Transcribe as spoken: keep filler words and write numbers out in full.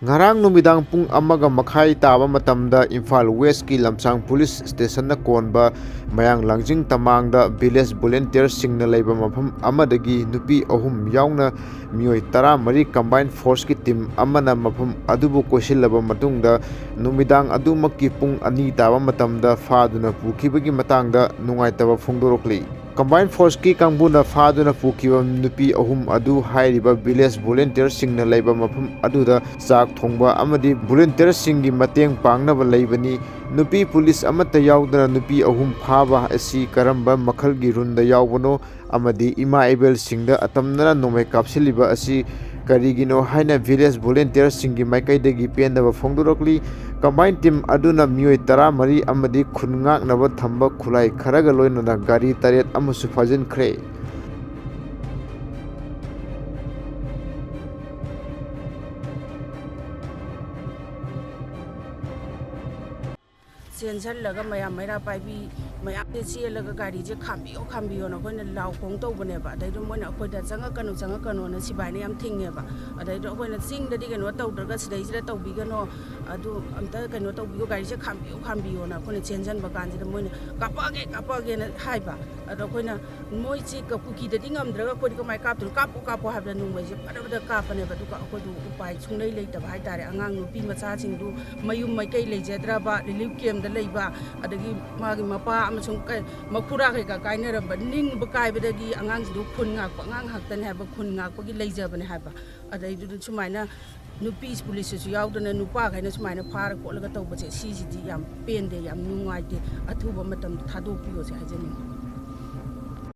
ꯉꯔꯥꯡ ꯅꯨꯃꯤꯗꯥꯡ ꯄꯨꯡ ꯑꯃꯒ ꯃꯈꯥꯏ ꯇꯥꯕ ꯃꯇꯝꯗ ꯏꯝꯐꯥꯜ ꯋꯦꯁꯀꯤ ꯂꯝꯁꯥꯡ ꯄꯨꯂꯤꯁ ꯁ꯭ꯇꯦꯁꯟꯅ ꯀꯣꯟꯕ ꯃꯌꯥꯡ ꯂꯥꯡꯖꯤꯡ ꯇꯃꯥꯡꯗ ꯚꯤꯂꯦꯖ ꯚꯣꯂꯨꯟꯇꯤꯌꯔꯁꯤꯡꯅ ꯂꯩꯕ ꯃꯐꯝ ꯑꯃꯗꯒꯤ ꯅꯨꯄꯤ ꯑꯍꯨꯝ ꯌꯥꯎꯅ ꯃꯤꯑꯣꯏ ꯇꯔꯥꯃꯔꯤ ꯀꯝꯕꯥꯏꯟ ꯐꯣꯔꯁꯀꯤ ꯇꯤꯝ ꯑꯃꯅ ꯃꯐꯝ ꯑꯗꯨꯕꯨ ꯀꯣꯏꯁꯤꯜꯂꯕ ꯃꯇꯨꯡꯗ ꯅꯨꯃꯤꯗꯥꯡ ꯑꯗꯨꯃꯛꯀꯤ ꯄꯨꯡ ꯑꯅꯤ ꯇꯥꯕ ꯃꯇꯝꯗ ꯐꯥꯗꯨꯅ ꯄꯨꯈꯤꯕꯒꯤ ꯃꯇꯥꯡꯗ ꯅꯨꯡꯉꯥꯏꯇꯕ ꯐꯣꯡꯗꯣꯔꯛꯂꯤ꯫ ꯀꯝꯕꯥꯏꯟ ꯐꯣꯔꯁꯀꯤ ꯀꯥꯡꯕꯨꯅ ꯐꯥꯗꯨꯅ ꯄꯨꯈꯤꯕ ꯅꯨꯄꯤ ꯑꯍꯨꯝ ꯑꯗꯨ ꯍꯥꯏꯔꯤꯕ ꯚꯤꯂꯦꯖ ꯚꯣꯂꯨꯟꯇꯤꯌꯔꯁꯤꯡꯅ ꯂꯩꯕ ꯃꯐꯝ ꯑꯗꯨꯗ ꯆꯥꯛ ꯊꯣꯡꯕ ꯑꯃꯗꯤ ꯚꯣꯂꯨꯟꯇꯤꯌꯔꯁꯤꯡꯒꯤ ꯃꯇꯦꯡ ꯄꯥꯡꯅꯕ ꯂꯩꯕꯅꯤ꯫ ꯅꯨꯄꯤ ꯄꯨꯂꯤꯁ ꯑꯃꯠꯇ ꯌꯥꯎꯗꯅ ꯅꯨꯄꯤ ꯑꯍꯨꯝ ꯐꯥꯕ ꯑꯁꯤ ꯀꯔꯝꯕ ꯃꯈꯜꯒꯤ ꯔꯨꯜꯗ ꯌꯥꯎꯕꯅꯣ ꯑꯃꯗꯤ ꯏꯃꯥ ꯏꯕꯦꯜꯁꯤꯡꯗ ꯑꯇꯝꯅꯅ ꯅꯣꯡꯃꯩ ꯀꯥꯞꯁꯤꯜꯂꯤꯕ ꯑꯁꯤ ꯀꯔꯤꯒꯤꯅꯣ ꯍꯥꯏꯅ ꯚꯤꯂꯦꯖ ꯚꯣꯂꯨꯟꯇꯤꯌꯔꯁꯤꯡꯒꯤ ꯃꯥꯏꯀꯩꯗꯒꯤ ꯄꯦꯟꯗꯕ ꯐꯣꯡꯗꯣꯔꯛꯂꯤ꯫ ꯀꯝꯕꯥꯏꯟ ꯇꯤꯝ ꯑꯗꯨꯅ ꯃꯤꯑꯣꯏ ꯇꯔꯥꯃꯔꯤ ꯑꯃꯗꯤ ꯈꯨꯟ ꯉꯥꯛꯅꯕ ꯊꯝꯕ ꯈꯨꯠꯂꯥꯏ ꯈꯔꯒ ꯂꯣꯏꯅꯅ ꯒꯥꯔꯤ ꯇꯔꯦꯠ ꯑꯃꯁꯨ ꯐꯥꯖꯤꯟꯈ꯭ꯔꯦ꯫ ꯆꯦꯟꯁꯤꯜꯂꯒ ꯃꯌꯥꯝ ꯃꯩꯔꯥ ꯄꯥꯏꯕꯤ ꯃꯌꯥꯝꯁꯦ ꯆꯦꯜꯂꯒ ꯒꯥꯔꯤꯁꯦ ꯈꯥꯝꯕꯤꯌꯣ, ꯈꯥꯝꯕꯤꯌꯣꯅ ꯑꯩꯈꯣꯏꯅ ꯂꯥꯎ ꯈꯣꯡ ꯇꯧꯕꯅꯦꯕ꯫ ꯑꯗꯩꯗ ꯃꯣꯏꯅ ꯑꯩꯈꯣꯏꯗ "ꯆꯪꯉꯛꯀꯅꯨ, ꯆꯪꯉꯛꯀꯅꯨꯅ" ꯁꯤꯕꯥꯏꯅ ꯌꯥꯝ ꯊꯤꯡꯉꯦꯕ꯫ ꯑꯗꯩꯗ ꯑꯩꯈꯣꯏꯅ "ꯆꯤꯡꯗꯗꯤ ꯀꯩꯅꯣ ꯇꯧꯗ꯭ꯔꯒ ꯁꯤꯗꯩꯁꯤꯗ ꯇꯧꯕꯤꯒꯅꯣ, ꯑꯗꯨ ꯑꯝꯇ ꯀꯩꯅꯣ ꯇꯧꯕꯤꯌꯣ, ꯒꯥꯔꯤꯁꯦ ꯈꯥꯝꯕꯤꯌꯣ, ꯈꯥꯝꯕꯤꯌꯣꯅ" ꯑꯩꯈꯣꯏꯅ ꯆꯦꯟꯁꯤꯟꯕ ꯀꯥꯟꯁꯤꯗ ꯃꯣꯏꯅ "ꯀꯥꯞꯄꯛꯑꯒꯦ, ꯀꯥꯞꯄꯛꯑꯒꯦꯅ" ꯍꯥꯏꯕ꯫ ꯑꯗꯣ ꯑꯩꯈꯣꯏꯅ ꯃꯣꯏꯁꯤ ꯀ-, ꯀꯨꯀꯤꯗꯗꯤ ꯉꯝꯗ꯭ꯔꯒ ꯑꯩꯈꯣꯏꯗꯤ ꯀꯃꯥꯏꯅ ꯀꯥꯞꯇꯣꯏꯅꯣ? "ꯀꯥꯞꯄꯣ, ꯀꯥꯞꯄꯣ" ꯍꯥꯏꯕꯗ ꯅꯣꯡꯃꯩꯁꯦ ꯐꯠ ꯐꯠ ꯀꯥꯞꯄꯅꯦꯕ꯫ ꯑꯗꯨꯒ ꯑꯩꯈꯣꯏꯗꯨ ꯎꯄꯥꯏ ꯁꯨꯡꯂꯩ ꯂꯩꯇꯕ ꯍꯥꯏꯇꯥꯔꯦ꯫ ꯑꯉꯥꯡ ꯅꯨꯄꯤ ꯃꯆꯥꯁꯤꯡꯗꯨ ꯃꯌꯨꯝ ꯃꯩꯀꯩ ꯂꯩꯖꯗ꯭ꯔꯕ, ꯔꯤꯂꯤꯐ ꯀꯦꯝꯗ ꯂꯩꯕ, ꯑꯗꯒꯤ ꯃꯥꯒꯤ ꯃꯄꯥ ꯑꯃꯁꯨꯡ ꯀ-, ꯃꯈꯨꯔꯥ ꯀꯩꯀꯥ ꯀꯥꯏꯅꯔꯝꯕ, ꯅꯤꯡꯕ ꯀꯥꯏꯕꯗꯒꯤ ꯑꯉꯥꯡꯁꯤꯡꯗꯨ ꯈꯨꯟ ꯉꯥꯛꯄ ꯑꯉꯥꯡ ꯉꯥꯛꯇꯅꯦ ꯍꯥꯏꯕ, ꯈꯨꯟ ꯉꯥꯛꯄꯒꯤ ꯂꯩꯖꯕꯅꯦ ꯍꯥꯏꯕ꯫ ꯑꯗꯩꯗꯨꯗ ꯁꯨꯃꯥꯏꯅ ꯅꯨꯄꯤ ꯄꯨꯂꯤꯁꯁꯤꯁꯨ ꯌꯥꯎꯗꯅ ꯅꯨꯄꯥꯈꯩꯅ ꯁꯨꯃꯥꯏꯅ ꯐꯥꯔ ꯈꯣꯠꯂꯒ ꯇꯧꯕꯁꯦ, ꯁꯤꯁꯤꯗꯤ ꯌꯥꯝ ꯄꯦꯟꯗꯦ, ꯌꯥꯝ ꯅꯨꯡꯉꯥꯏꯇꯦ꯫ ꯑꯊꯨꯕ ꯃꯇꯝꯗ ꯊꯥꯗꯣꯛꯄꯤꯌꯣꯁꯦ ꯍꯥꯏꯖꯅꯤꯡꯉꯤ꯫